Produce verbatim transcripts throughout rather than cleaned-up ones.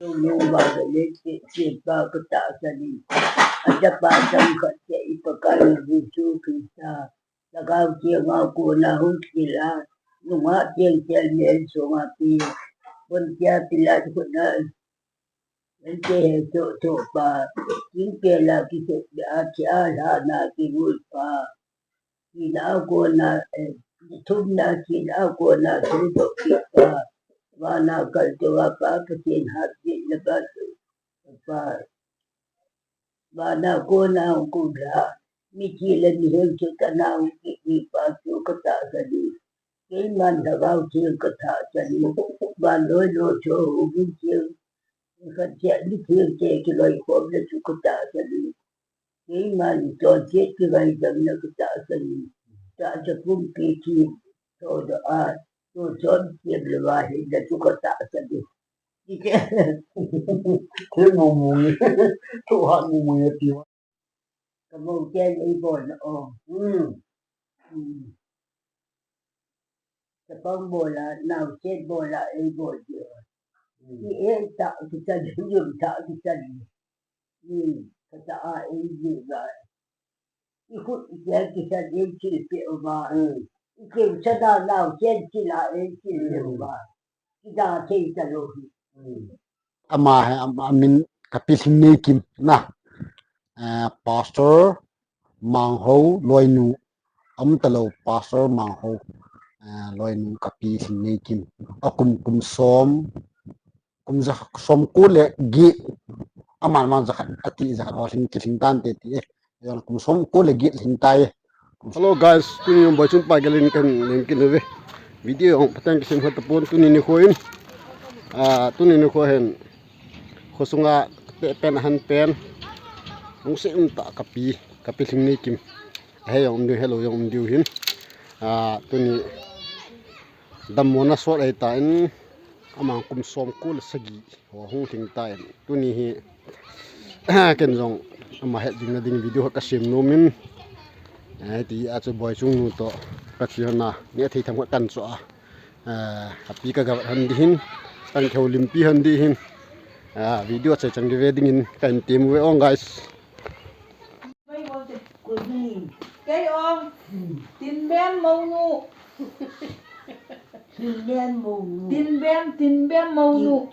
Nung nung ba ka le che che pa ka ta sa ni. A ta pa sam khat che i pa ka ni Jesu Krista. Lhagao Theng a kona hung kila. Nungah Theng Theng Mel sunga pi. Pontia Pilat khut na. Ente he cho cho pa. King pe la ki se a che a la na ki gul pa. Thina a kona, eh, thumna thina a kona thu doh kit pa. Vana kaltou a Pa Pathen hatjilna pa, pa. Vana kona hung kumlha. Mithi le mihem chu tana hung kit pa chu ka tahsan e. Keiman Lhagao Theng ka tahsan e. Vannoi loi cho hung in theng. Khat chia ni theng te kiloikhomna chu ka tahsan e. Keiman chonset kingaidamna ka tahsan e. Tahsa pumpi thim, thodoh a, thochom thim le vahenna chu ka tahsan e. Ti che. Thil mong mong e. Thohat mong mong e ti. Ka mo chen ei bol na o. Hmm. Hmm. Chapang bol a, naosen bol a, ei bol ji o. Hmm. Ni ei ta kisan, yum ta kisan. Ni ka ta a ei ji ga. I khut i chen kisan ei chil pe o ba. Hmm. I keu sa da naosen chil a ei chil pe o ba. Hmm. Ki da thei ta lou hi. Hmm. Ama he, am-, amin Kapi Lhingneikim na. Eh, Pastor Mangho loinu. Am ta lou Pastor Mangho. Eh, loinu Kapi Lhingneikim. A kum, kum som, kum ja, som ko le get. Aman man ja khat, ati ja khat, ho lhing, kilhing tante ti e. Jong kum som ko le get lhing tai. Hello guys, tuni jong Boichung pa gelin kahin leng kit uve. Video jong phatah in kisem kha tapon tuni nikho in. Ah, tuni nikho hin. Khosunga te pen ahan pen. Lungset umtah Kapi, Kapi Lhingneikim. Ahe jong um diu, helou jong um diu hin. Ah, tuni dammo na sot ahi tan. Ama kum som ko le sagi. Ho hung lhing tan. Tuni hi, ken jong ama het jing na ding video kha kasem nom in. Eh, ti a chu Boichung nu toh. Ka chi hon a. Neh thei tham khat kan cho a. Eh, happy ka gavet hon di hin. Kan kihoulimpi hon di hin. Ah, video achai chang di ve ding in. Kahin tem uve ong guys. Kei ong, Tinben mounu. Tinben mounu. Tinben, Tinben mounu.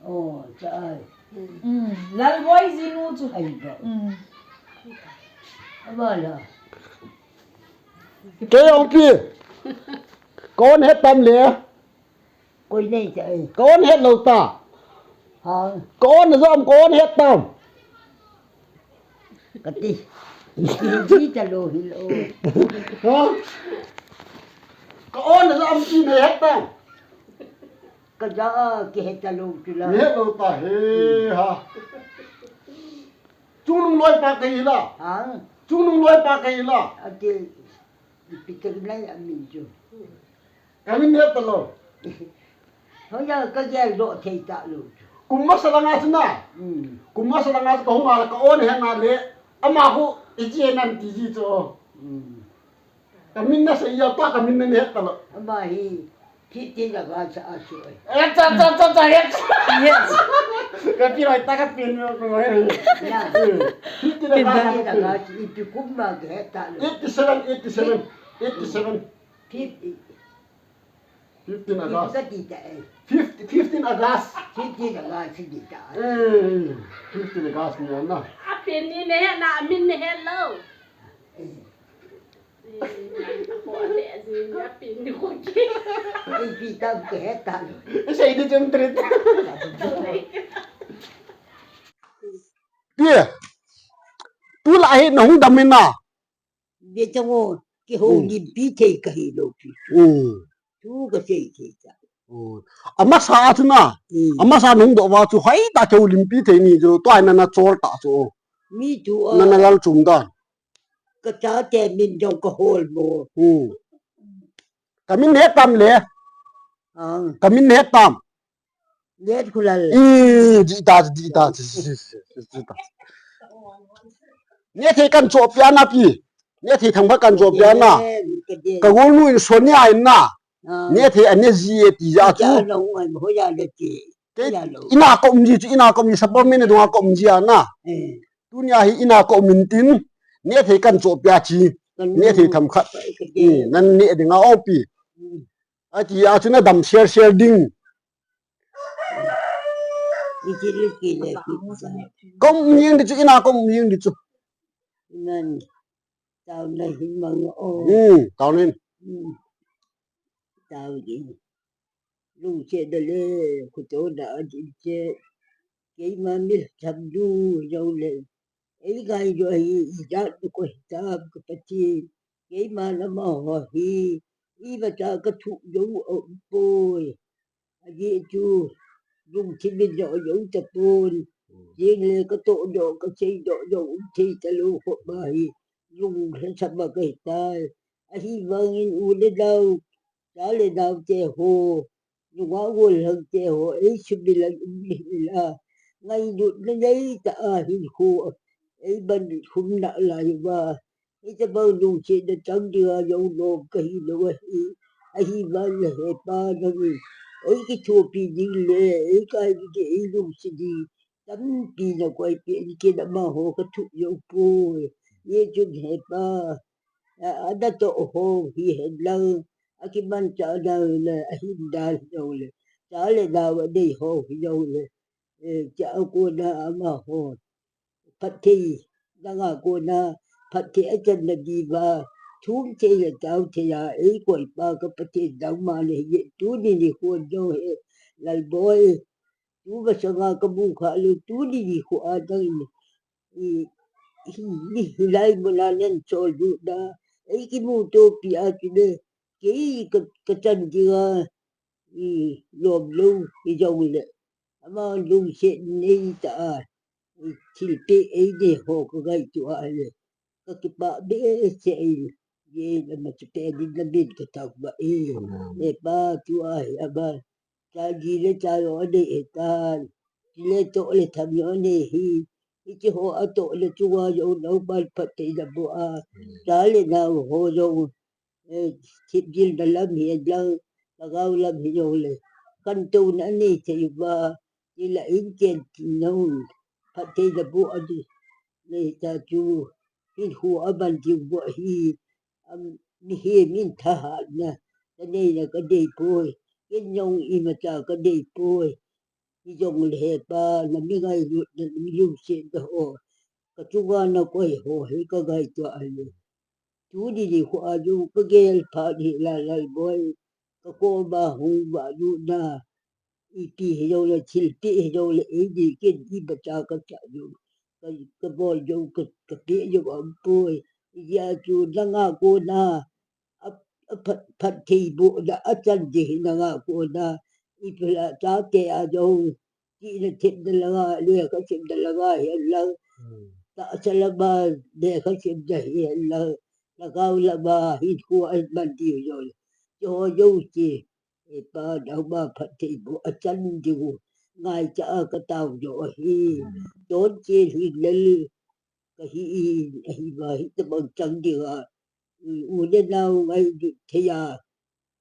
Oh, cha ai. Mm, Lalboi jinu chu. Ai ba. Mm. Abala. Kei ong pi. Kon het tam le. Koi nei cha e. Ka on het lou ta. Ha. Ka on jom, ka on het tam. Kati. Ji cha lou hi lou. Ha? Ka on jom ji nei het tam. Ka ja a kihet cha lou chu la. Nei het lou ta he ha. Chungnung loi pa kahi la. Ha. Chungnung loi pa kahi la. Ati. Ipi ka nei a min chu. Ka min het ta lou. Hoiya ka gel doh thei ta lou chu. Kum masa langa chu na. Hmm. Kum masa langa chu ka hung a la ka on het na le. Ama khu iji nan ti ji chu. Hmm. Ka min na sei ya ta ka min na het ta lou. Ama hi fifteen August a chu. Eh, cha, cha, cha, cha, het. Ka pi loi ta ka pin mo ko he. Ya. Fifteen August. Fifteen August ipi kum ma ka het ta lou. Eighty-seven, eighty-seven, eighty-seven. Fifty. Fifteen August. Ka ti ta e. Fifty, fifteen August. Fifteen August ti ta. Eh, fifteen August ni na. A pin ni nei het na, a min nei het lou. Eh. Eh, ko le ji ni a pin ni ko ki. Ipi ta ka het ta lou. Sei di chum trit. Pi. Tu la hi na hung dam in na. Ve chang o, kihoulimpi thei kahi lou pi. Hmm. Thu kasei thei cha. Hmm. Amasa a chu na. Hmm. Amasa nung doh va chu hoitah kihoulimpi thei ni chu. Tua hi na na chol ta chu. Mi chu a. Na na lal chum dan. Ka chate min jong ka hol mo. Hmm. Ka min het tam le. Ah. Ka min het tam. Let khulal. Eh, di ta, di ta, di ta. Neh thei kan cho pia na pi. Neh thei thangba kan cho pia na. Ka gol nu in Sonia in na. Ah. Neh thei a ne ji e ti ja chu. Ka long an hoiya le ti. Kei, ina ka um ji chu, ina ka um ji, supplement na dunga ka um ji a na. Tunia hi ina ka um in tin, neh thei kan chohpeh a chi, neh thei themkhat. Nan neh ding a opi. Ati a chu na dam share share ding. Ka um jing di chu, ina ka um jing di chu. Nan, tao na hin mang o. Hmm, tao na hin. Hmm. Tao jing. Lungsetna le, khutohna a ding che. Keima mil tham du jong le. Ei ngai jo hi, ijat ko hitam ka Pathen. Keima na ma ho hi. Imacha ka thuh jo a um poi. Ajeh chu, lungthim in jo jo tapon. Jing le ka toh jo, ka sei jo jo um thei talou ho ma hi. Lung lhasam a ka hitai. Ahivangin u le nao, cha le nao te ho. Nungah gollhang te ho, ei sumil a um lheh uvin la. Ngailutna nei tah a hinkho, ei ban khum nalai uva. Hitabang lungsetna chang dinga jong lom kahi lou ahi. Ahivang le Hepa nangin, ei kithopi ding le, ei kai ding, ei lungset ding. Tampi na koipeh in, ken amaho ka thuh jou poi. Hijeh chun Hepa, a, ana toh ho hihen lang, akimanchah nau le, ahin dan jong le, cha le nao anei ho hi jong le, eh, cha a kona amaho phatthei, nanga kona phatthei achan na diuva, thum thei le tao thei a, ei koipa ka Pathen nangma le, hijeh tuni nikho jong hi, Lalboi, tu masanga ka mu kha lou, tuni nikho a nangin, i, hi, hi, hilai muna nen chol du da, ei kimutopi a chule, kei ka, ka chan dinga, i, lom lou, hijong le. Ama lungset nei tah a, i, thilpeh ei nei ho ka ngaito a le. Ka kipah behseh e, ye na ma chu pe din na min ka tao ba e. Amen. Hepa tua hi aba. Cha ji le cha lo anei e tan. Ji le toh le tham lo anei hi. Hiche ho atoh le chunga jong nao ban phatthei na boh a. Amen. Cha le nao ho jong, eh, thipjilna lam hi lang, lhagao lam hi jong le. Khantouna anei thei uva. Ti la in ken ti nau. Phatthei na boh a di. Nei ta chu, hinkho a ban diu bou ahi, am, mihem in thahatna, ka nei na ka nei poi, ken jong imacha ka nei poi, hijong le Hepa, na mi ngailutna, na mi lungsetna ho, ka chunga na koi ho, hi ka ngaito a le. Tuni nikho a jong ka gel phat hi la Lalboi, ka koma hung vah lutna, ipi hi jong le, thilpeh hi jong le, ei di ken imacha ka cha jong, ka, ka bol jong, ka, ka peh jong aum poi. Hijeh a chu nanga kona, a, a phat, phattheibohna, achan ding hi nanga kona, ipi la chate a jong, chihna themna langa, lekha simna langa hi lang, tahsa lama, lekha simna hi lang, lhagao lama, hinkho a man diu jong le, chu ho jouse, Hepa, nangma phattheiboh achan diu, ngaicha a ka tao jo ahi. Amen. Chonse lhinglel kahi in, ahivang hitabang chang dinga, u le nao ngailut thei a,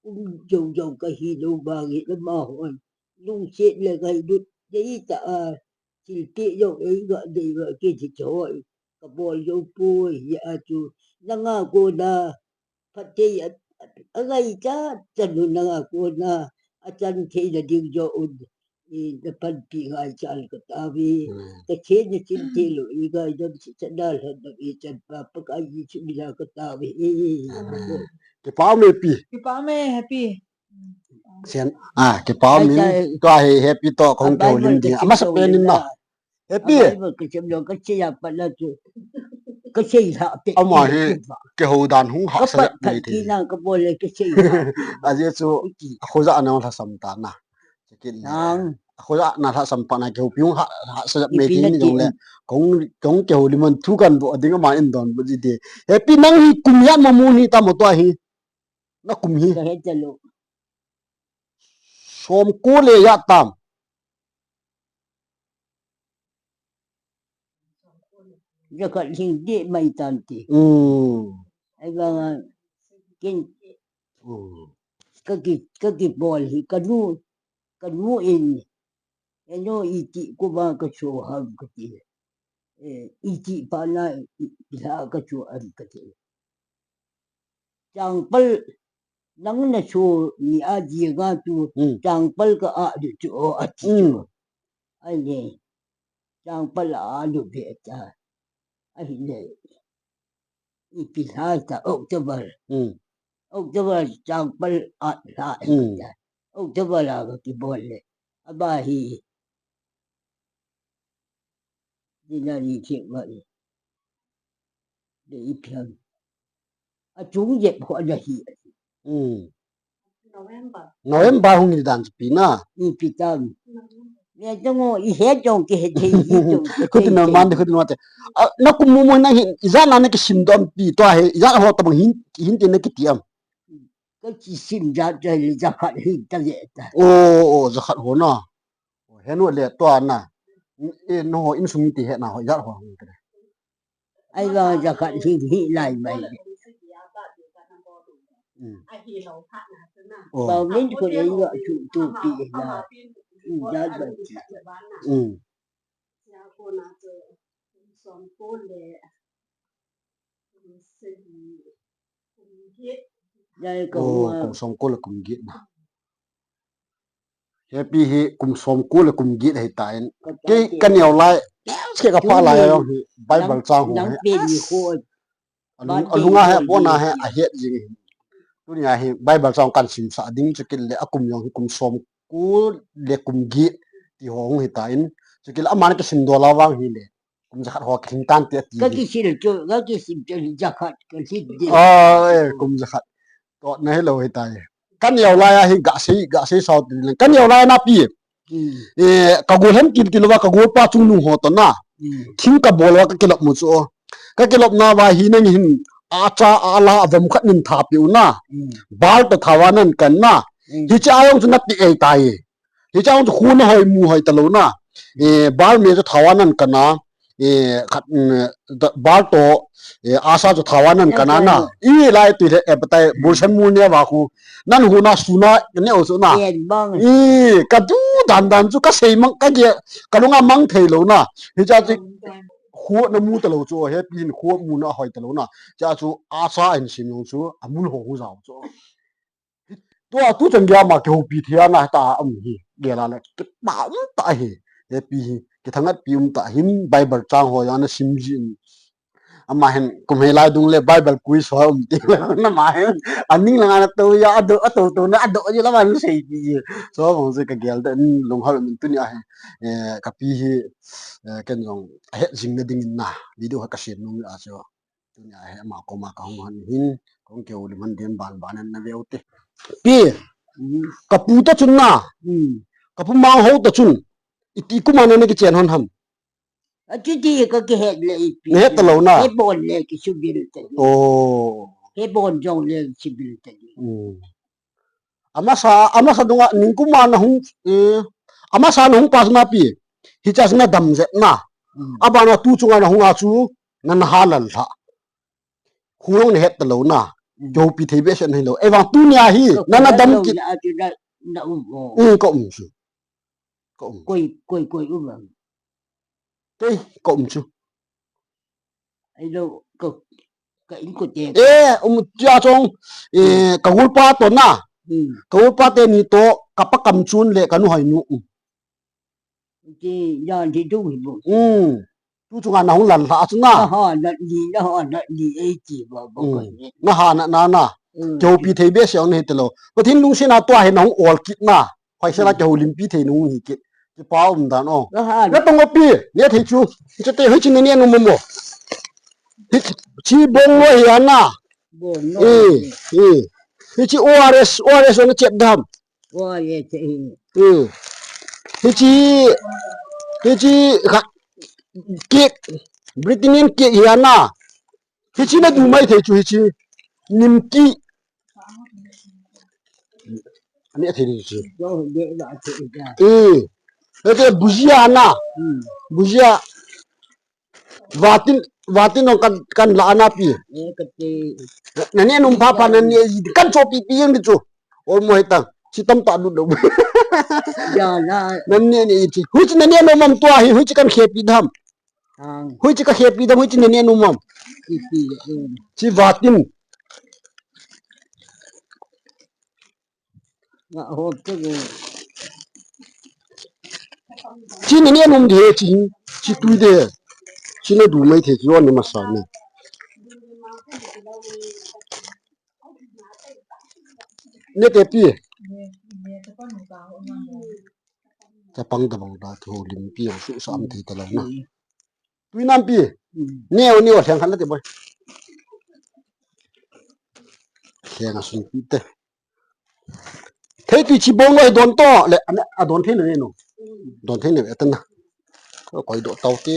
um jou jou kahi lou vangin amahon, lungset le ngailut nei tah a, thilpeh jong ei ga nei ga kiti choi, ka bol jou poi, hijeh a chu, nanga kona, phatthei a, a, angaichat chan u nanga kona, achan theina ding joh un, i, na panpi ngaichan ka taove. Hmm. Ka chen na chin thei lou, i ngaidam sisa na lhan dam i chan pa Pakai Jesu mina ka taove. Amen. Kipa ume pi. Kipa ume, Happy. Sen, ah, kipa umin, tua hi Happy toh kong kihoulim ding. Amasa pen in na. Happy. Bible ka sim lou, ka sei a pat la chu. Ka sei lha te. Ama hi kihou dan hung hahsa jep mai thei. Ka bol le ka sei lha. Ajeh chu, khojah na lhasam ta na. Chakit le. Khojah na lhasam pa na kihoupi hung ha, hahsa jep mai thei ni jong le. Kong, kong kihoulim man thu kan boh ding ama in donbut ji te. Happy nang hi kum ijat ma mu ni ta mo tua hi. Na kum hi. Ka he ta lou. Som ko le ijat tam. Jakhat lhing deh mai tan ti. Hmm. Ahivanga, ken, hmm, ka ki, ka kibol hi, ka nu, ka nu in, Eno iti kuma kachu ham kati. Eh, iti pana i, i ha kachu ham kati. Changpal nang nachu ni a dinga tu Hmm. changpal ka a du chu o ati chu. Hmm. Ai le. Changpal a du be ta. Ai le. Ipi lha ta October. Hmm. October changpal a lha Hmm. ta. October a ka kibol le. Aba hi. Dina ni che ma ni. De ipi ham. A chung jep ho na hi. Hmm. November. November hung ni dan chu pi na. Ipi tam. Ni jong o, i he jong ki he thei hi jong ki Khuti thei na thei. Man de khuti na te. A, na kum mo mo na hin, i ja na na kisim dom pi to he, i ja ho ta bang hin, hin te na kiti am. Ka kisim ja ja le ja khat hin ta le ta. O, o, ja khat ho na. O, he no le to na. E, no ho insung ti he na ho ja ho. Ai ba ja khat hin hi lai mai. Hmm. O. Ba min ko le yo chu tu pi na. Hmm, ja ba ti. Hmm. Jai ka O, hua. Kum som ko le kum get na. Hepi hi kum som ko le kum get hi ta in. Ka ta Kei te. Ka neo lai. Ke ka pha lai Tuni. Jong hi Bible Nang, chang ho nang hi. Pe ni ko. Alung, Ba alung a te he ko pona ni. He a het jing hi. Tuni a hi Bible chang kan sim sa ding chu kil le a kum jong hi kum som ko le kum get ti ho hung hi ta in. Chu kil a man ka sim do la vang hi le. Kum ja khat ho khin tan te ti Ka hi. Kisil chu, ka kisim chu ja khat ka sil de. A, e, kum ja khat. To na he lo hi ta e. Ka neo lai a hi ga sei, ga sei sao ti le. Ka neo lai na pi. Hmm. E, ka gol hem kil kil va ka gol pa chung nung ho to na. Hmm. Thing ka bol va ka kilop mu chu. Ka kilop na va hi nang hin a cha a la a vom khat nin tha piu na. Hmm. Bal to thawa nan kan na. Hmm. Hi cha ayong chu na ti ei ta e. Hi cha ayong chu khu na hoi mu hoi ta lo na. E, bal me chu thawa nan kan na. E, khat, mm, da-, bal to, e, asa chu thawa nan Nan kana kan na. Na. I lai tu le, e, patai, bulsan mu ne va khu. Nan hu na su na, ne o su na. Yen bang. I, ka du dan dan chu ka sei mang, ka ge, ka lunga mang thei lo na. Hi cha chu khu na mu ta lo chu, he pi hin khu mu na hoi ta lo na. Cha chu asa hin sim jong chu, a mul ho hu jao chu. Tua tu chan gei ama kihoupi thei a na ta um hi. Gel a le kipa um ta hi. Hepi hi. Kithangatpi um ta hin Bible chang ho jong na sim jin. Ama hin kum hei lai dung le Bible quiz ho um ti le na ma hin. Aning langa na to ya a do, a to to na a do ji la man sei pi ji. So bang se ka gel da in lung hal min tuni a hi. Eh, ka pi hi, eh, ken jong a het jing na ding in na. Video ha ka share nung a so. Tuni a hi ama koma ka hung han hin, kong keu lim han dem ban ban an na veu te. Pi, Hmm. Ka pu ta chun na, Hmm. Ka pu mang ho ta chun, iti kuma na na kichen hon ham. A chuti ka kihet le ipi. Na het ta lo na. He bon le kisubil ta. Oh. He bon jong le kisubil ta. Hmm. Amasa, amasa dunga, ningkuma na hung, eh, amasa na hung pas na pi. Hicha na dam jet na. Mm. Abana tu chunga na hung a chu, na na halal tha. Hung na het ta lo na. Mm. Kihoupi thei behseh na hi lo. Evang tunia hi, na na dam kit. Na, na um, oh. Mm, ka um chu. Ka um. Koi, koi, koi um. Kei, ka um chu. Ai lo, ka, ka in ko te. Eh, um, tia chong, eh, ka gulpa to na. Hmm. Ka gulpa te ni to, ka pa kam chun le, ka nu hai nu. Um. Ti, ya, di du hi bu. Hmm. Tu chunga na hung lan la chu na. Na ha, na ni, na ha, na ni, ei ti ba, ba, Hmm. Ka ni. Na ha, na, na, na. Hmm. Kihoupi thei behseh na hi te lo. Pathen lungset na tua hi na hung ol kit na. Hoisela kihoulimpi thei nung hi kit. Kipa um dan o. Aha. Na tong o pi, ne thei chu. Chu te hoi chu ne ne nung mo mo. Hi, chi bong lo hi ana. Bong lo. Eh, eh. Hi chi O R S, O R S na chet dam. O R S, eh. Eh. Hi chi, hi chi kha, cake, Britannian cake hi ana. Hichi na du mai thei chu hichi. Nimki. Ani a thei ni chu. Eh. Ete bujia na. Hmm. Bujia. Vatin, vatin nong kan, kan la ana pi. Eh, ka te. Na ne nung pha pha na ne kan cho pi pi yang chu. Ol mo hetang. Chi tamtah lut lou. Ya la. Nan ne ne chi. Hui chi nan ne nom am tua hi, hui chi kan khepi dam. Ang. Hui chi ka khepi dam, hui chi nan ne nom am. Ipi, um. Chi vatin. Nga hop te ge. Chi nan ne nom de chi, chi tui de. Chi na du mai the chi on ni masa ne. Ne te pi. Chapang tabang ta thu lim pi ang su sam thei ta lo na. Tui nam pi. Ne o ne o lheng khan la te boi. Lheng a sun pi te. Thei tui chi bong lo don to le a don thei na ne no. Don thei ne ve ta na. Ko koi do tau te.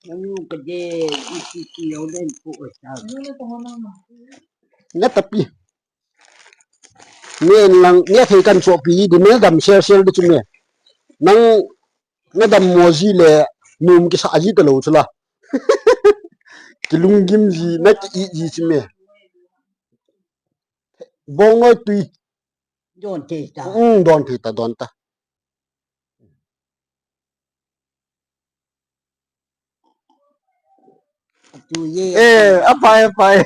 Nanu ka de isi ki lo den pu o sa. Ne tapi. Ne lang ne thei kan cho pi di ne dam sel sel di chu ne. Nang na dam mo ji le num kisa ji ta lo chu la. Kilunggim ji na ki i ji chi me. Bong noi tui. Don thei ta. Mm, don thei ta, don ta. Tu ye. Eh, apai, apai.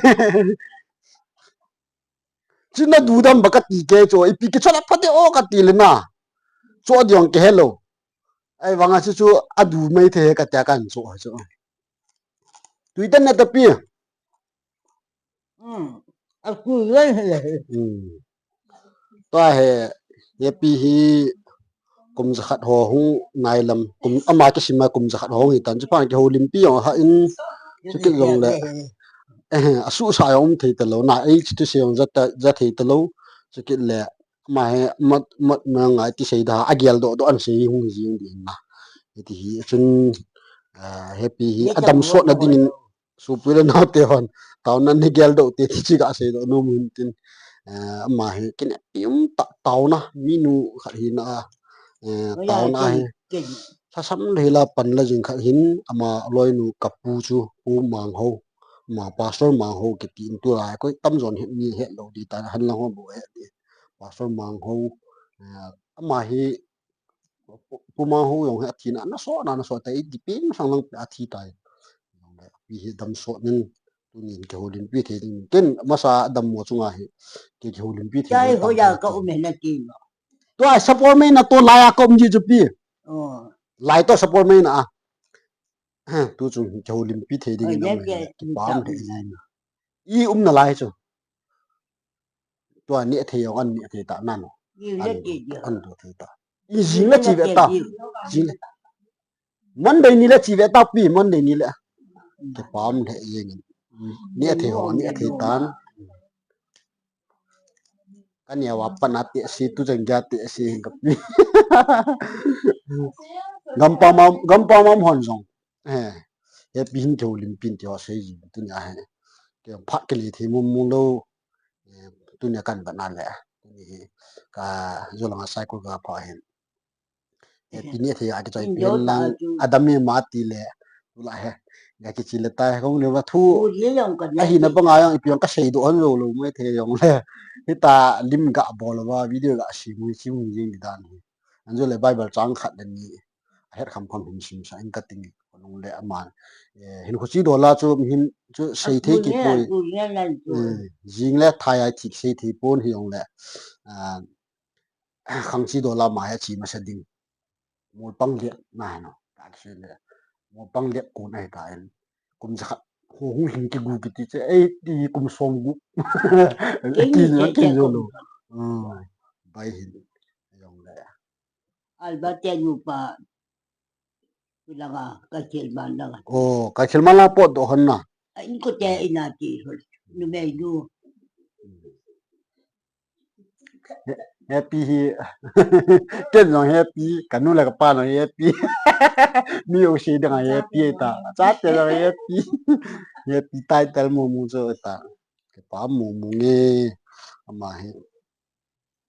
China du dam ba ka ti ke cho, ipi ke cho la pha de o ka ti le na. Cho diong ke hello. Ai vanga chu chu a du mai the ka tia kan cho cho. Tui tan na tapi. Hmm. A ku lai he. Hmm. Tua he, Hepi hi kum jakhat ho hung nai lam, kum ama kisima kum jakhat ho hung hi tan, chuphat kihoulimpi jong ha in, chukit jong le, eh, asuhsa jong um thei ta lo na, ei, chuti se jong ja ta, ja thei ta lo, chukit le, ama he, mat, mat ma ngai ti sei da, agel doh doh an sei hung hi jing ding na. Hiti hi, chun, eh, Hepi hi, adam sot na ding in, Sopi le naote hon, taona nei geldoh te ti chu kasei doh nom in tin, eh, ama hi kinepi um tah taona, minu khat hina, eh, taona hi. Lhasam le hila pan la jing khat hin, ama loinu kapu chu, Pu Mangho, ama Pastor Mangho kiti in tulai koi tamjon het mi het lou di ta, hanlang ho bou het di. Pastor Mangho, eh, ama hi Pu, Pu Mangho jong hi athina, ana sot, ana sot tai, eighty pen sang lang a thi tai. Pi hi dam sot nin, tunin kihoulimpi thei ding. Ken masa dammo chunga hi, ke kihoulimpi thei ding. Chai ho ya ka um he na ti no. Tua support mai na to lai a ka um ji chu pi. Oh. Lai to support mai na a. Ha, tu chung kihoulimpi thei ding. Oh, in ya um ke, he, kipah um thei ding. I um na lai chu. Tua neh thei jong an neh thei ta nan. An, an do thei ta. I jing le chi ve ta. Jing le. Monday ni le chi ve ta pi, Monday ni le. Kipah um le jeng. Neh thei jong neh thei tan. Ka neo a pan a te si tu jeng ja te si ka pi. Gampa mam, gampa mam hon jong. Eh, Hepi hin kihoulimpi in ti ho sei jing tunia hi. Kei phat kile thei mong mong lou. Eh, tunia kan bat na le. Tuni hi ka jolang a cycle ka pha hin. Hepi neh thei a kichoi pi lang adam mi ma ti le. Tula he. Ga kichi le tai kong le va thu. Ahina banga jong ipi jong ka sei doh hon lou lou mai thei jong le. Hita lim ga bol va video ga si mu si mu jing di dan hi. Anjo le Bible chang khat le ni. A het kham kham hin sim sa in ka ting ko nung le ama, eh, hin khuchi dola chu hin chu sei thei kipoi. Eh, jing le thai ai thik sei thei pon hi jong le, ah, khangchi dola ma ya chi masa ding. Mol pang liak na no. Ka sei le. Mol pang liak kon ai ta en. Kum jakhat ho hung hin kigu kiti che. Ei ti kum som gu. Ki ni ki jo lo. Bai hin. Jong le. Albert te nupa. Langa, Kaithel man langa. Oh, Kaithel man la pot doh hon na. A in ko te ina ti hon. Numei nu. Hepi hi. Ken jong Hepi, ka nu le ka pa jong Hepi. Mi u si dang Hepi ta. Chate jong Hepi. Hepi tai tel mu mu jo ta. Kipah mu mu nge. Ama hi.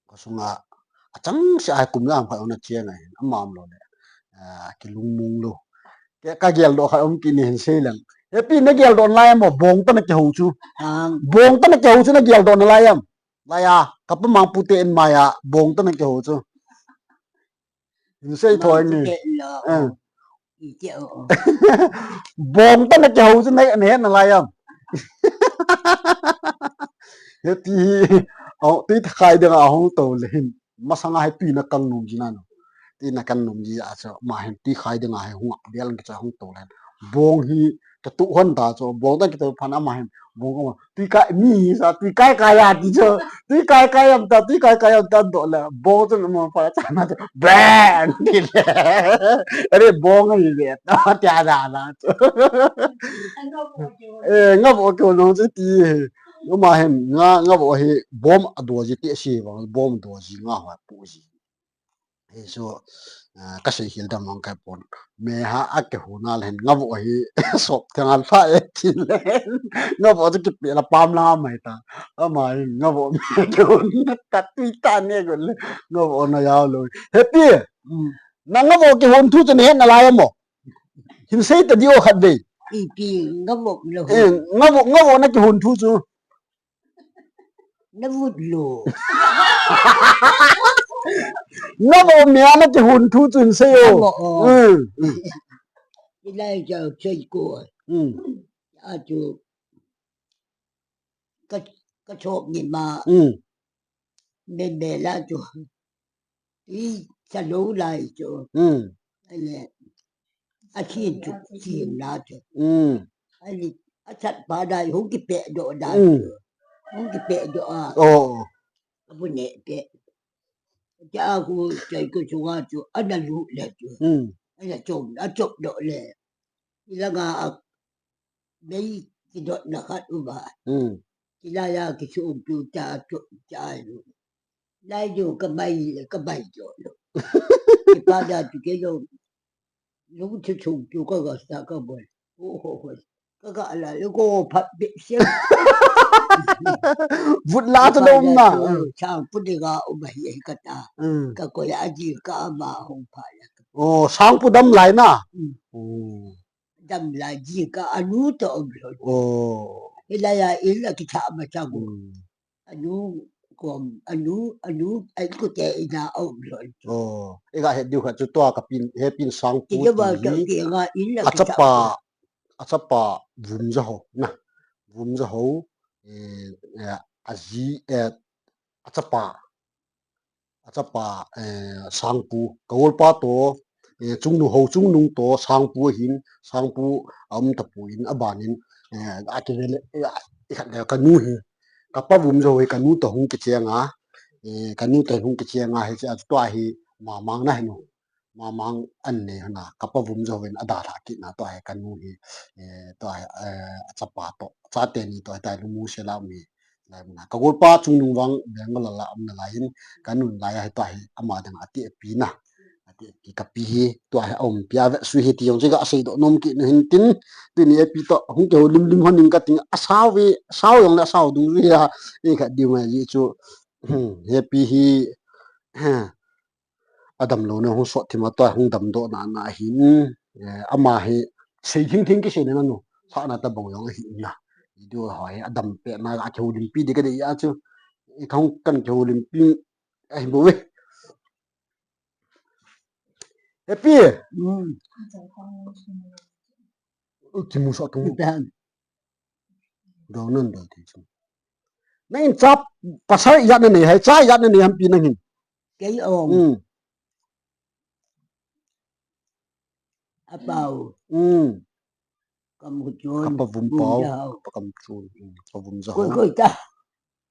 Ka sunga, achang se ai kum la am khat ona chiang ai, ama am lo le. Ah, kilung mong lou. Ke ka gel doh khat um kini hin sei lang. Happy, na geldoh nalai em o, bong tah na kihou chu. Ang. Bong tah na kihou chu na geldoh nalai em. Laiya, kapa mangpu te in maiya, bong tah na kihou chu. Hin sei thoi nge. Bong tah na kihou chu na, na het nalai em. Happy hi, o, tui khai dinga hung tou le hin. Masanga hi tui na kang nom ji na no. Tui na kang nom ji a chu, ama hin tui khai dinga hi hung a, bel kicha hung tou le. Bong hi katu hon ta chu, bong tah katu phat ama hin, bong ko, tui kai, mi hi sa, tui kai kai a ti chu, tui kai kai am ta, tui kai kai am ta do le, bong chu mo pa cha na chu, bang ti le. Are bong ni le, ta tia da na chu. Eh, ngavoh kihon chu ti. Ama hin, nga, ngavoh hi, bom a do ji ti si vang, bom do ji nga ho pu ji. Hi chu, ah, ka sei hil dam vang ka pon. Me ha a kihon a le hin ngavoh hi sop theng a lha e ti le. Ngavoh chu kipe la pam la mai ta. Ama hin ngavoh me kihon ta tui ta ne go le. Ngavoh na yau lo. Happy. Mm. Na ngavoh kihon thu chu na het nalai em o. Hin sei ta di o khat vei. Ipi ngavoh lo. Eh, ngavoh, ngavoh na kihon thu chu. Na vut lo. Ngavoh me a na kihon thu chun sei o. Ngavoh o. Mm, mm. Ilai ja sei ko. Mm. A chu ka, ka chop ni ma. Mm. Me me la chu. I cha lo lai chu. Mm. Ale. A chin chu, chin la chu. Mm. Ani, a chat pa dai, hung kipe doh dai. Mm. Hung kipe doh a. Oh. A bu ne pe. Cha a ku chai ku chu nga chu, a na lu le chu. Mm. A na chom, a chop doh le. I la nga a, mei ki dot na khat u ba. Mm. Ki la ya ki chu um tu cha chu cha lu. Lai du ka bai le, ka bai jo lo. Ki pa da tu ke lo. Lu chu chu tu ka ga sa ka bol. O ho ho. Ka ga la le ko phat be se. Vut la chu dom na. Sang pu de ga u ba hi ka ta. Mm. Ka ko ya ji ka ma hong pha ya. Oh, sang pu dam lai na. Mm. Oh. Dam lai ji ka anu to um lo. Oh. Ila ya ila ki cha ma cha gu. Mm. Anu kom, anu, anu, ai ko te ina um lo. Oh, i ga het diu kha chu tua ka pin, he pin sang pu ti hi. Ti ga ba to ti ga in la a chapa, a chapa Vumzaho na. Vumzaho, eh, eh, a ji, eh, a chapa, a chapa, eh, Sangpu, ka golpa to, eh, Chungnung ho, Chungnung to, Sangpu ahin, Sangpu a um tapu in, a ban in, eh, a kivele, eh, a, i khat le ka nu hi, ka pa Vumzaho hi ka nu to hung kicheng a, eh, ka nu to hung kicheng a, hiche a tua hi Mamang na hi nu. Mamang an nei hon a, ka pa Vumzaho in a dalha kit na tua hi ka nu hi, eh, tua hi, eh, a chapa to, chate ni to, hitia lungmong sel a um hi. Lai mun a. Ka golpa Chungnung vang Bangalore a um nalai in, ka nun lai a hitia hi ama dang a ti api na. A ti api ka pi hi, tua hi a um pi a vetsui hi ti jong chu ga seidoh nom kit nu hin tin, tuni api to, hung kihoulim lim hon in ka ting, a sao ve, sao jong le a sao dung ve a, i khat diu ngai ji chu, hmm, he pi hi, hmm, a damlouna hung sot thim a tua hung damdoh na na ahin, eh, ama hi sei thing thing kisei na nu, sahna tabang jong ahi na. Video ho hi a dam pet na a kihoulimpi di ka dei a chu. I ka hung kan kihoulimpi ahi bou ve. Happy. Mm. Kimu sa kimu. Dau nan dau ti chu. Nang in cha pasal ijat na nei ham, cha ijat na nei ham pi nang hin. Kei ong. Mm. A pau. Mm. Ka mu chun. Ka pa Vum pau. Ka pa Kam chun. Mm. Ka Vum za ho. Koi koi ta.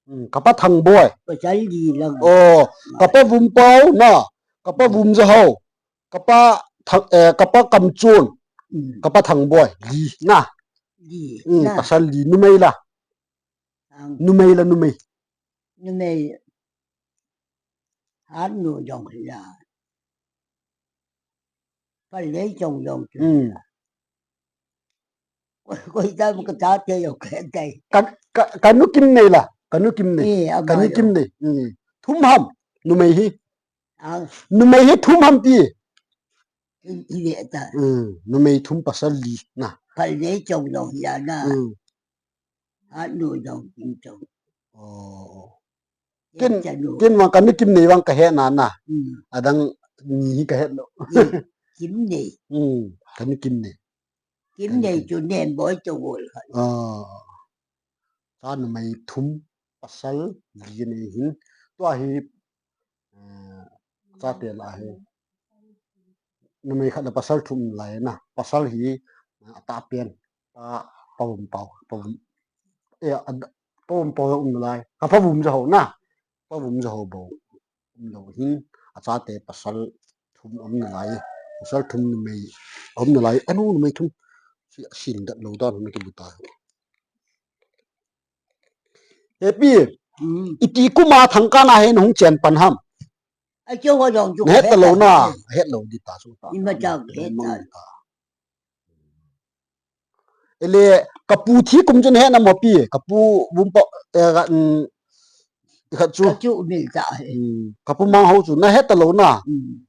Mm. Ka pa Thang boi. Pasal li lang. Oh, ka pa Vum pau na. Ka pa Vum za ho. Ka pa Thang, eh, ka pa Kam chun. Mm. Ka pa Thang boi. Li na. Li. Mm, na. Pasal li numei la. Ang. Numei la numei. Numei. Han nu jong la. Palei jong jong chu. Mm. Koi, koi ta ka ta te yo ke tai. Ka, ka, ka nu kim nei la. Ka nu kim nei. Eh, ka nu kim nei. Mm. Thum ham. Numei hi. Ang. Numei hi thum ham ti. I, i ve ta. Mm, numei thum pasal li na. Phalnei chong jong hi ana. Hmm. Hatnu jong Kimchong. Oh. Ken, Kimchanu. Ken vang kanu Kimnei vang kahe nana. Hmm. Adang ni hi kahe lou. Kim, Kimnei. Hmm. Kanu Kimnei. Kimnei chu Nemboi toh gol khat. Ah. Cha numei thum, pasal li nei hin. Tua hi, eh, chate lah hi. Numei khat le pasal thum lai na. Pasal hi, eh, atah pen. Ta, Pavum Pau, Pavum. Eh, a, Pavum Pau um lai. Ka Pavum ja ho na. Pavum ja ho bou. Um lou hin, achate pasal thum um nalai, pasal thum numei um nalai, anu numei thum. Si, sin dat lou dan hung kibu ta. Hepi, hmm, iti kuma thangkah na hin hung chen pan ham. Achu ho jong chu nahet ta lou na, het lou di ta su ta. Ima jang het ta. Ele, kapu thi kum chu nahet na mo pi, kapu Vumpa, eh, ka, um, khat chu. Kachu mil ta he. Hmm, kapu Mangho chu nahet ta lou na. Hmm.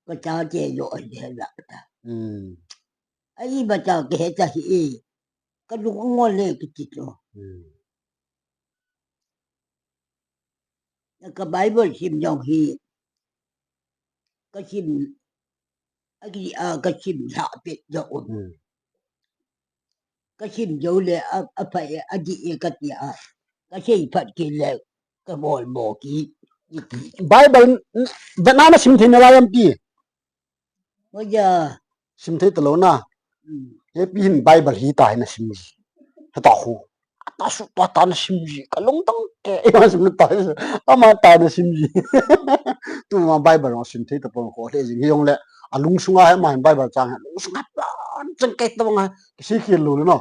Kacha che jo he la ta. Hmm. Ai ba cha ke he ta hi. Kalung ngol le kiti chu. Hmm. Ka Bible sim jong hi. Kasim, agi a kasim lha pet jo un. Hmm. Kasim jo le a, aphai adih e kati a. Kasei phat kit le kabol bol kit. Bible, n-, n-, bena nasim thei nalai am pi. Hoja. Sim thei ta lou na. Hmm. Hepi hin Bible hi ta hi nasim ji. Heta khu. Ata su tua ta nasim ji. Kalung tang ke. Ima sim ta hi. Ama ta nasim ji. Tuma Bible ma sim thei ta pon kho le jing hi jong le. Alung sunga hi ama hin Bible chang hi. Alung sunga pon chang ke ta bang hi. Kisi khel lou le no.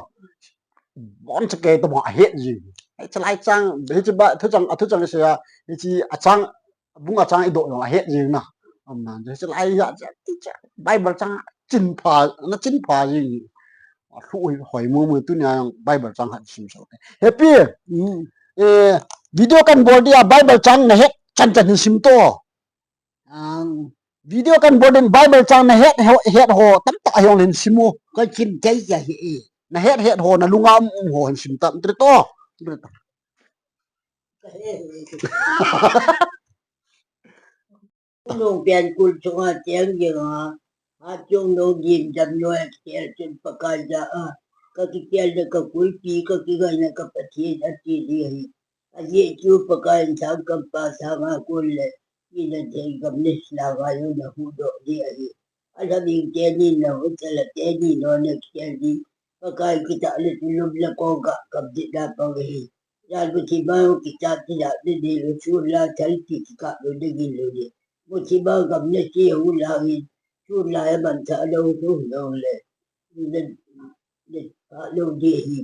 Pon chang ke ta bang ahet ji. Hiche lai chang, hiche ba, thu chang, athu chang se ya. Hiche achang, bung achang idoh jong ahet jing na. Amna, hiche lai a, Bible chang chin pha, na chin pha jing. Alhu hoi mu mu tunia jong Bible chang hat sim so. Hepi. Hmm. Eh, video kan bol dia Bible chang nahet chan chan hin sim to. Ang. Video kan bol din Bible chang nahet ho, het ho, tamtah jong hin sim o. Kasim thei ja hi e. Nahet het ho, nalunga um um ho hin sim tam tre to. Nung pian kul chunga tiang jing a, a chung no gin jam no ektel chun Pakai ja a, ka kitial na ka kulpi, ka kingai na ka Pathen ati di hi. Aji chu Pakai in sang kam pa sang a kul le, ina thei gam ni sla ga yo na hu do di ahi. Alha ding te ni na hu chala te ni no ne kitial di. Pakai kita le tu lum le ko ga kam di da pa ga hi. Jalbu thima kita ti la de de lo chu la thal ti ki ka lo de gi lo de. Bu thima gam ne ti hu la hi. Chu la ya man tha lo hu lo le. De, de, pa lo de hi.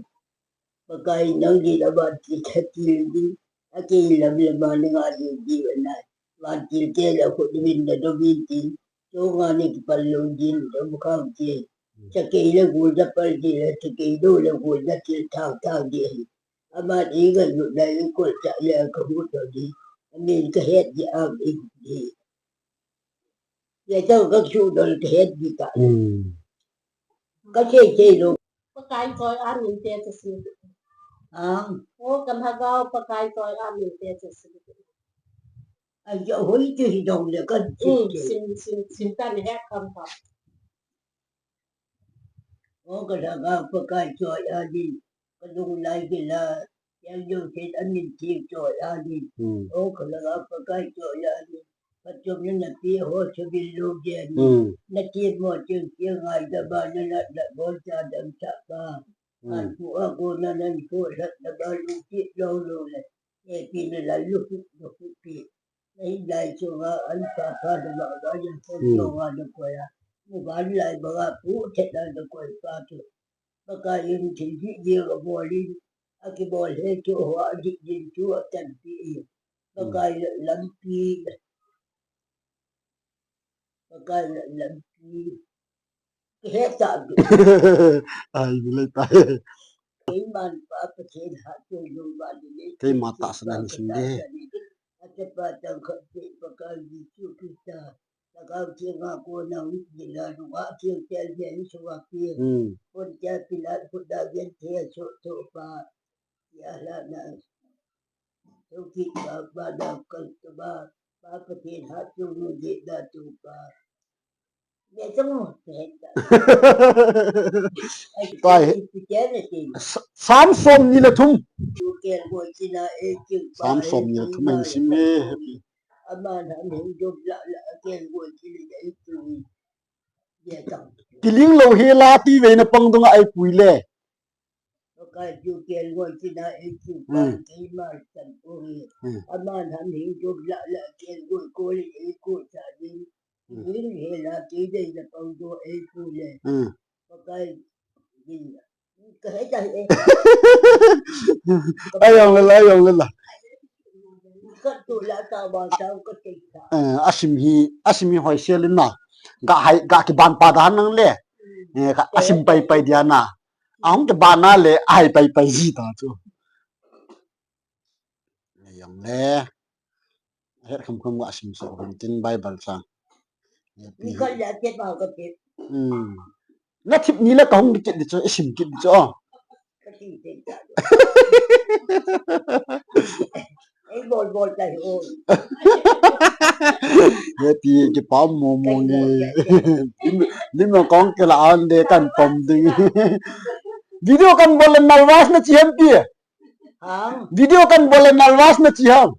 Pakai nang di la ba ti kha ti di. A ke lam le ma le nga di di wa na. Wa ti ke la khu di win da do win ti. Chu nga ni ki pal lo di do bu khang ti. Cha ke le gu da pal di le, cha ke do le gu da ti thang thang di hi. Ama i ga yu na i ko cha le ka hu to di. Amin ka het di am i di. Ye cha ka chu do ka het di ta. Hmm. Ka che che lo. Pakai choi amin te cha si. Ah. O ka ma ga Pakai choi amin te cha si. Ai ja hoi chu hi dong le ka. Hmm, sim, sim, sim ta ni he kam ka. O ka lhagao Pakai choi a din, ka lunglai kila, yang jong set amin thim choi a din. Hmm. O ka lhagao Pakai choi a din, ka chom na na pi ho chabil lo dia din. Hmm. Na ti mo cheng cheng ngai da ba na na da bol cha dam cha ba. Hmm. An pu a ko na nan ko lhat na ba lu ti lo lo le. E pi na la lu hu lu hu pi. Nei lai chunga an pa pa da ba ba ya ko. Hmm. Chunga da ko ya. Mu ba lai ba ga pu the da da ko pa tu. Pakai in thil hi ye ga bol in. A ki bol he chu ho a di din chu a tan pi in. Pakai lampi. Pakai lampi. Kihe ta. Ai, bilai ta. Keiman pa Pathen ha tu lu ba di le. Keima tahsan a hin sim de. A te pa tang khat pe pa Jesu Krista, Lhagao Theng a kona hung kila, nunga theng tel tel sunga pi. Hmm. Pontia Pilat khut a genthei a sohtoh pa, tia lhana. Thokit pa, pa dau kal tu pa, Pa Pathen hatchungnung dehda tu pa. Tua hi. Sa-, Sam somni le thum. Sam somni le thum ahin sim e. Kiling lou hela ti veina pang dunga eipui le. Hmm. Hmm. Hmm. Hmm. Ai, jong le la, ai, jong le la. Eh, asim hi, asim hi hoisel in na. Ga hai, ga kiban pa dan nang le. Eh, ga asim pai pai dia na. Ahung kiban na le, ahai pai pai ji ta chu. Ai, jong le. Het kham kham ga sim sa kham tin Bible chang. Ni kal ya te pa ka te. Hmm. Na thip ni la ka hung kit di chu, i sim kit di chu. Ka ti te ta. Ei bol bol ta hi o. Ye ti ki pam mo mo ni. Lim, lim kong ke la an de kan pam ding. Video kan bol le nervous na chi ham ti. Hang. Video kan bol le nervous na chi ham.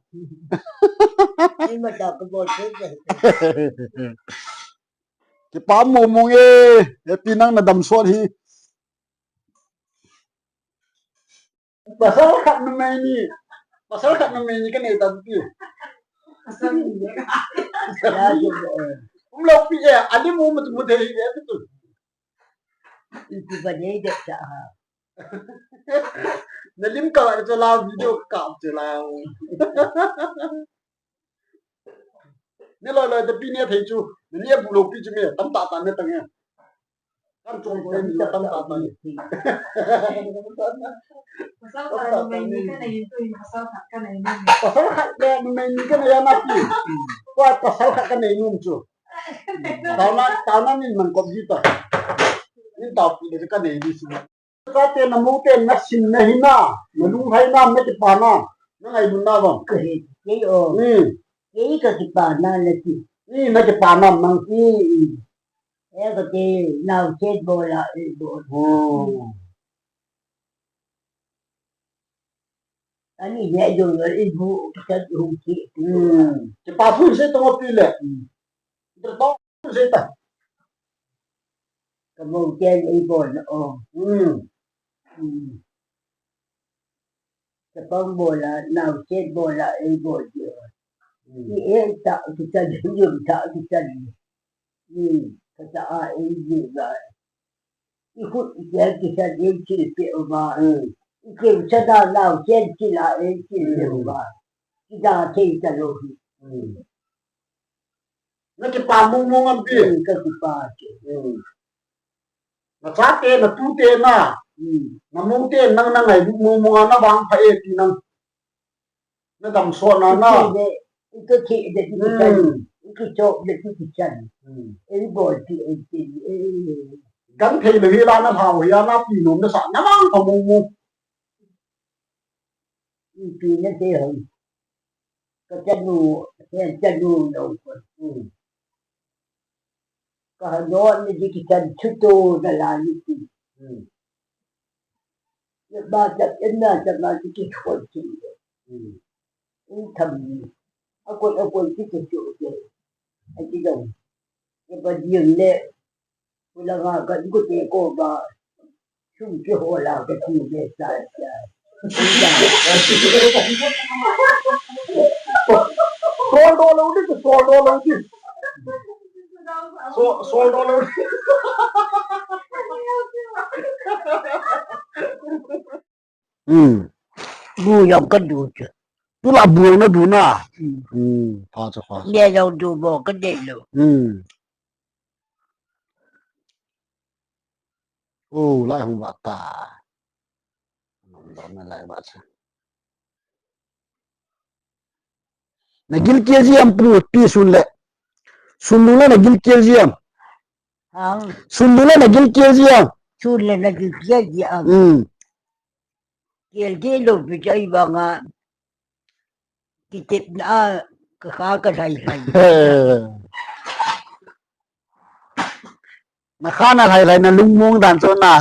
Ima ta ka bol se se. Kipa mong mong e. Happy nang na dam sot hi. Pasal khat numei ni. Pasal khat numei ni ka nei ta ti. Pasal ni. Um lo pi e. Ani mu mu mu de hi e tu. Iti ba nei de ta ha. Na lim ka la chu la video ka chu la. Ne loi loi te pi ne thei chu. Ne bu lo pi chu me tam ta ta ne tang e. Kan chung te ni tam ta ta ne. Pasal khat le numei ni ka nei tu, pasal khat ka nei ni. Pasal khat le numei ni ka nei na pi. Kwa pasal khat ka nei nu chu. Ta na, ta na nin man kop ji ta. Nin ta pi de ka nei ni si. Ka te na mu te na sin na hi na, na lung hai na, na kipa na, na ngai lun na bang. Ka he, ke o. Hmm. Ke ka kipa na na ti. Ni na kipa na mang. Hmm. E ka te nau chet bol a, e bol. Oh. Ani he jong le i bu ka hung ki. Hmm. Kipa thu se to pi le. Hmm. Kipa thu se ta. Ka bol ken ei bol na o. Hmm. Hmm. Ka pang bol a, nau chet bol a, ei bol ji o. Hmm. Ni e ta, ki ta, yum ta, ki ta. Hmm. Ka ta a, ei ji ga. I khut i kel kisan in thil pe uva. Hmm. I keu sana nau chen thil a in thil pe uva. Ki da thei ta lou hi. Hmm. Na kipa mong mong am pi. Hmm, ka kipa che. Hmm. Na chate, na tute na. Hmm. Na moute nang na ngailut mong mong a na vang pha e ti nang. Na dam sot na na. I ka thi de, i ka thi de, i ka thi de, i ka thi de, i ka thi de. Hmm. Ei bol ti, ei ti, ei. Gangthei le hi la na hao hi a na pi nom na sa na vang ka mu mu. I pi na te hoi. Ka chanu, ka chanu lo ko. Hmm. Ka ha no ni di ki chan chu to na la ni ti. Hmm. Ye ba cha en na cha ma di ki ko ti. Hmm. In tham ni. A ko, a ko ti ki chu ke. A ti dong. Ye ba di le. Pu la nga ka ku te ko ba. Sum ki ho la ka ti be sa sa. Sol do lo di, sol do lo di. So, sol do lo di. Hmm. Bu jong ka du chu. Tu la bu na du na. Hmm. Hmm. Pha cha pha. Ne jong du bo ka de lo. Hmm. Oh, lai hung ba ta. Nom don na lai ba cha. Nagil kei ji am pu pi sun le. Sun le nagil kei ji am. Hang. Sun le nagil kei ji am. Sun le nagil kei ji am. Hmm. Kei ji lo pi chai banga. Kitepna a ka kha ka lhai lhai. Na kha na lhai lhai na lungmong dan chu na.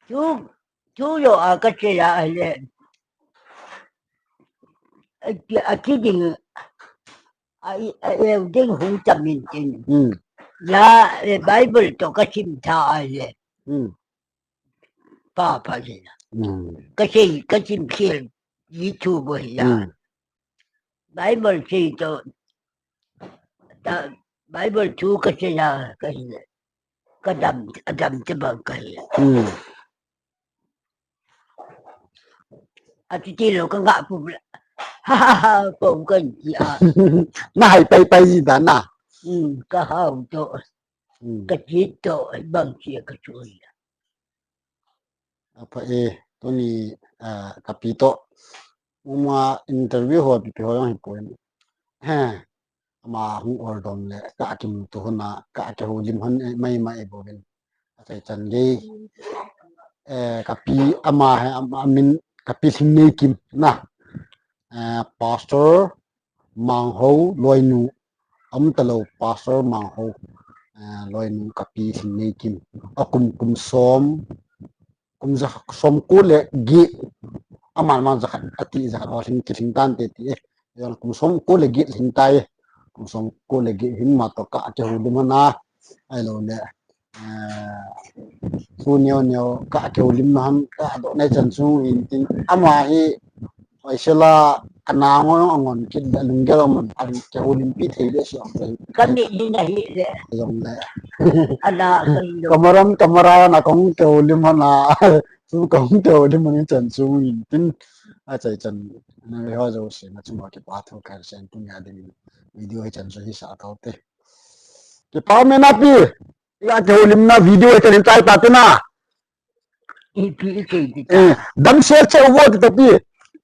Chu, chu yo a ka che ya a le. A ki, a ki ding, a, a eu ding hung chamin tin. Hmm. Ya, e Bible to ka sim tha a le. Hmm. Pa, pa, sina. Hmm. Ka sei, ka sim khel, yi thu bo hi ya. Hmm. Bible sei to, ta, Bible thu ka sei ya, ka hi. Ka dam, a dam te bang ka hi. Hmm. A ti ti lo ka nga pu la. Ha, ha, ha, ko kan ti a. Na hai pai pai ji da na. Hmm, ka hau to. Hmm. Ka ti to, bang ti ka chu ya. Apha e, tuni, ah, ka pi to. Uma interview ho pi pi ho jong hi poi. He, ama hung or dom le, ka kimuto hon a, ka kihoulim hon e, mai mai e bovin. Achai chan gei. Eh, ka pi ama he, ama min, ka pi Lhingneikim na. Eh, Pastor Mangho loinu, aum talou Pastor Mangho, eh, loinu ka pi Lhingneikim. A kum kum som, kum ja, som ko le get, aman man jakhat, ati jakhat ho lhing kilhing tante ti e. Jong kum som ko le get lhing tai e. Kum som ko le get hin ma to ka kihoulim hon a. Ahilou le. Ah, thu neo neo ka kihoulim na ham ka doh nai chan chung in tin ama hi hoisela ka nang ho jong angon kit le lunggel jong man a kihoulimpi thei le si jong le. Ka mi ni na hi le. Jong le. Ana ka hi lo. Kamaram kamara na kong kihoulim hon a. Chu kong kihoulim hon in chan chung in tin achai chan na ve ho jouse na chung ho kipa thu ka sen tu nia ding video hi chan chung hi sa tau te. Kipa me na pi. Ya kihoulimna video hi kahin chai ta te na. Ipi i kei ti ta. Eh, damsel cheh uvo ti ta pi.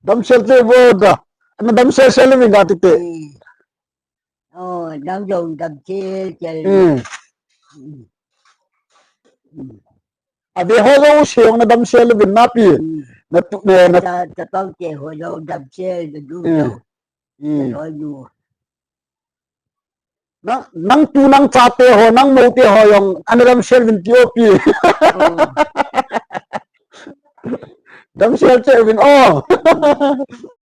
Damsel cheh uvo da. Ana damsel sel uvin ga ti te. Eh. Oh, dam jong damsel cheh. Eh. Mm. Mm. Ave ho jouse jong na damsel uvin na pi. Mm. Na tu, na, na. Ta, ta pang te ho jong damsel na du. Eh. Mm. Ka loi nu. Nang, nang tu nang chate ho, nang moute ho jong, ana damsel uvin ti o pi. Oh. Damsel cheh uvin o.